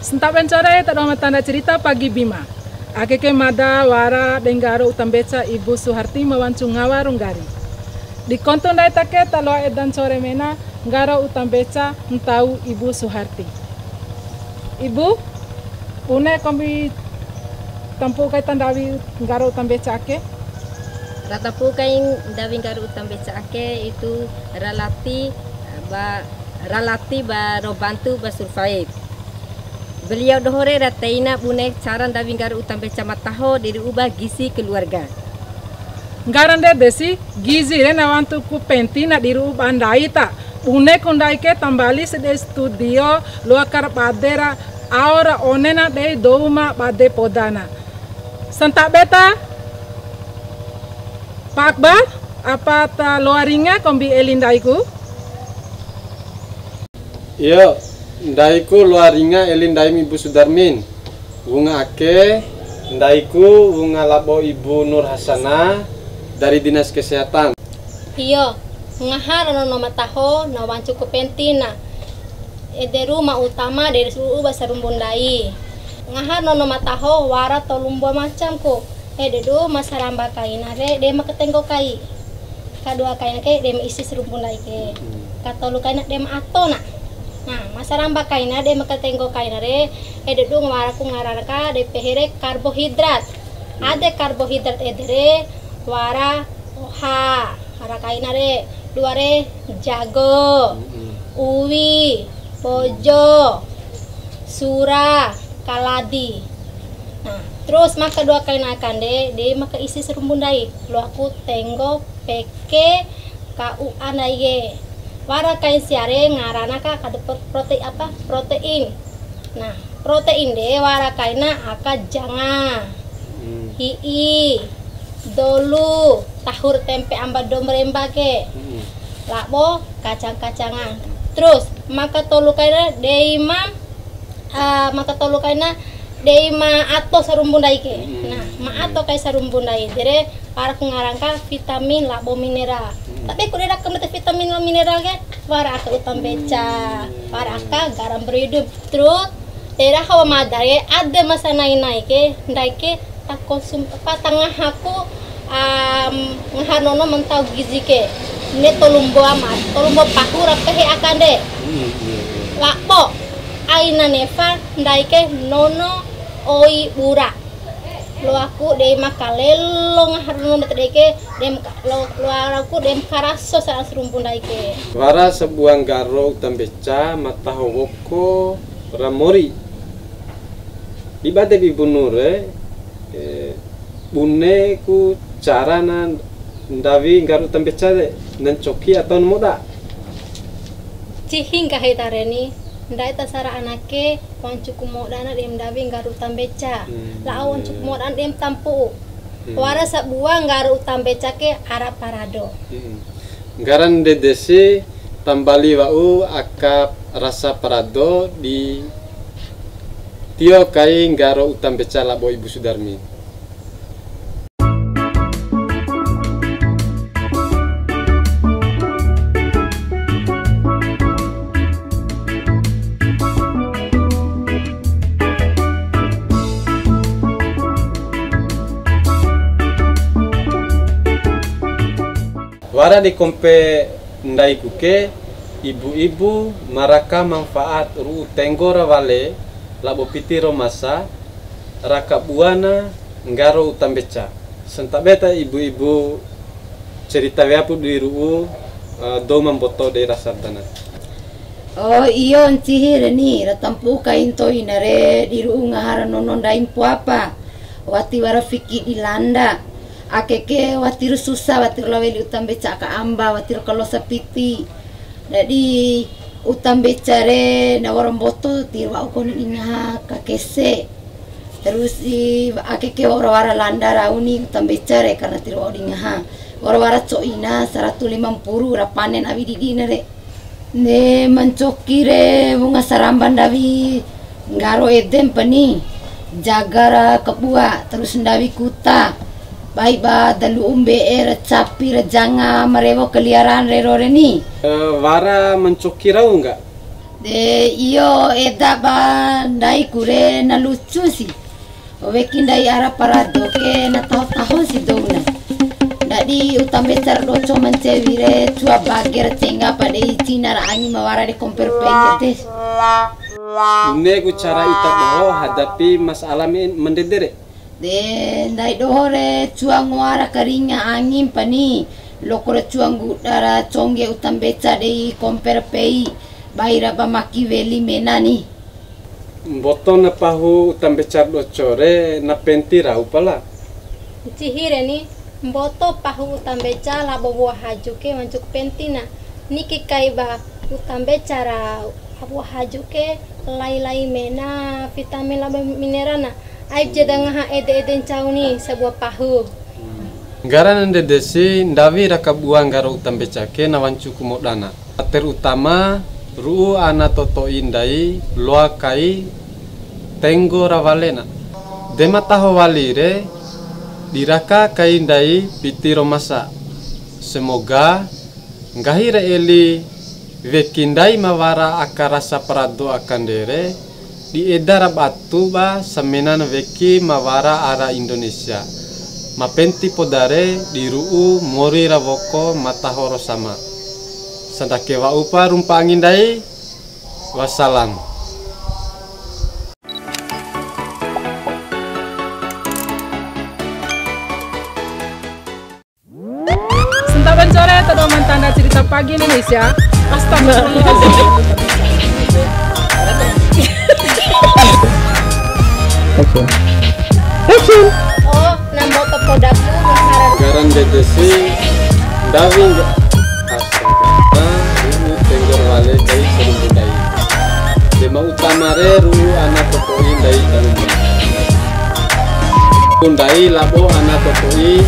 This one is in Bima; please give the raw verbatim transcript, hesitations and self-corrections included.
Santabe ncore ta doho ma tanda cerita Pagi Bima. Ake ke mada wara dei nggaro uta mbeca Ibu Suharti ma wancu ngawa ro nggari. Di kontu ndai ta ke ta loa eda ncore mena nggaro uta mbeca ntau Ibu Suharti. Ibu, bune kombi tampu'u kai ta ndawi nggaro uta mbeca ake? Ra tampu'u kai ndawi nggaro uta mbeca ake itu ra lati ba, ra lati ba ro bantu ba survive. Beliau doho re ra teina bune cara ndawi nggaro uta mbeca ma taho di ru'u ba gizi keluarga. Nggara ndede si, gizi re na wancuku penti na di ru'u ba ndai ta. Bune ku ndai ke tambali si dei studio, loa kara bade ra, ao ra one na dei dou ma bade poda na. Santabe ta, Pa Akbar, apa ta loa ringa kombi eli ndaiku? Iyo, ndaiku loa ringa eli ndaim Ibu Sudarmin. Wunga ake, ndaiku wunga labo Ibu Nur Hasanah dari Dinas Kesehatan. Iyo, ngaha ra nono ma taho na wancuku pentina. Ede ru ma utama dei ru'u ba sarumbu ndai. Ngaha ra nono ma taho wara tolu mbua macam ku. Ede du ma saramba kaina re de ma katenggo kai. Kadua kaina ke de ma isi sarumbu ndai ke. Hmm. Katolu kaina de ma ato na. Nah, ma saramba kaina de ma katenggo kaina re, ede du wara ku ngarana ka de pehe re karbohidrat. Hmm. Ade karbohidrat ede re wara oha, wara kaina re, dua re jago, hmm, uwi, pojo, sura, kaladi. Nah, terus ma kadua kaina akande, de ma ka isi sarumbu ndai. Loaku tenggo, peke, ka u'a ndai ke. Wara kain sia re ngarana ka kade pro-, prote-, apa, protein. Nah, protein de wara kaina aka janga, hmm, hi'i, dolu, tahu ra tempe amba dou ma remba ke. Hmm. Labo kacang-kacangan. Terus, ma katolu kaina dei ma ah, ma katolu kaina dei ma ato sarumbu ndai ke. Hmm. Nah, ma ato kai sarumbu ndai, de re wara ku ngarana ka vitamin labo mineral. Hmm. Tapi ku de raka mete vitamin labo mineral ke, wara aka uta mbeca, hmm, wara aka garam beredup. Terus, daerah hawa mada ke, ade ma sanai-nai ke, ndai ke, ta konsum, apa, ta ngaha ku, am, ngaha nono ma ntau gizi ke. Ne tolu mbua ma, tolu mbua pahu ra pehe akande. Hmm, iya, iya. Labo aina nefa ndai ke nono oi bura. Loaku dei ma kalelo ngaha nono ndede ke, dei ma ka-, lo-, loaku dei ma karaso sa sarumbu ndai ke. Wara sabua nggaro uta mbeca ma taho woko ra mori. Di bade Ibu Nur re, eh, bune ku cara na ndawi nggaro uta mbeca de, na ncoki atau na moda? Cihi nggahi ta re ni, ndai ta sara anake, wancuku moda na dei ma ndawi nggaro uta mbeca. Hmm. Lao wancuku moda na dei ma tampu'u. Hmm. Wara sabua nggaro uta mbeca ke ara parado. Hmm. Nggara ndede si tambali wa'u aka rasa parado di tio kai nggaro uta mbeca labo Ibu Sudarmi. Wara di kompe ndaiku ke, ibu-ibu ma raka manfaat ru'u tenggo ra wale labo piti ro masa, ra kabua na nggaro uta mbeca. Santabe ta ibu-ibu cerita weapu di ru'u, eh, dou ma mboto dei rasa dana. Oh, iyo, ncihi re ni, ra tampu'u kai ntoina re, di ru'u ngaha ra nono ndai mpoa pa. Wati wara fiki di landa. Ake ke wati ru susa, wati ru lao weli uta mbeca aka amba, wati ru kalosa piti. Ndadi uta mbeca re, na wara mboto, ti wa'u kone di ngaha ka kese. Terus di ake ke wa'ura wara landa rau ni uta mbeca re, karena ti wa'u di ngaha. Wa'ura wara co'ina saratu lima mpuru ra panen awi didina re. Ne ma ncoki re wunga saramba ndawi nggaro ede mpa ni, jaga ra kabua, terus ndawi kuta, bai ba da lu'u mbe'e ra capi ra janga ma rewo keliaran rero re ni. Eh, wara ma ncoki rau ngga? De iyo eda ba ndai kure na lucu si. Weki ndai ara parado ke na taho-taho si douna. Ndadi uta mbeca ra doco ma ncewi re, cua bage ra cengga pa dei cina ra angi ma wara de kompe ra pei ede. Bune ku cara ita doho hadapi masalah me-, ma ndede re. De ndai doho re cua ngoa ra karinga angi mpa ni, loko ra cua ngguda ra congge uta mbeca dei kompe ra pei, bai ra ba maki weli mena ni. Mboto na pahu uta mbeca ra doco re na penti rau pala. Ncihi re ni, mboto pahu uta mbeca labo wua haju ke wancuku penti na. Niki kai ba uta mbeca ra wua haju ke lai-lai mena vitamin labo mineral na. Aib jeda ngaha ede-ede ncau ni sabua pahu. Nggara na ndede si ndawi ra kabua nggaro uta mbeca ke na wancuku modana. Terutama ru'u ana toto'i ndai loa kai tenggo ra walena. De ma taho wali re, di raka kai ndai piti ro masa. Semoga nggahi ra eli weki ndai ma wara aka rasa parado akande re, di eda ra batu ba samenana weki ma wara ara Indonesia. Ma penti poda re di ru'u mori ra woko ma taho ro sama. Sandake wa'upa rumpa angi ndai. Wassalam. Sentaban sore, todo mantanda cerita pagi Indonesia. Astagfirullahaladzim. Action. Action. Oh, nambo ke podaku mengharap. Garan B T C, Dawing. Astaga. Ini tenggor wale kai serumbu kai. Tema utama re ru'u ana toko'i ndai dalam. Kundai labo ana toko'i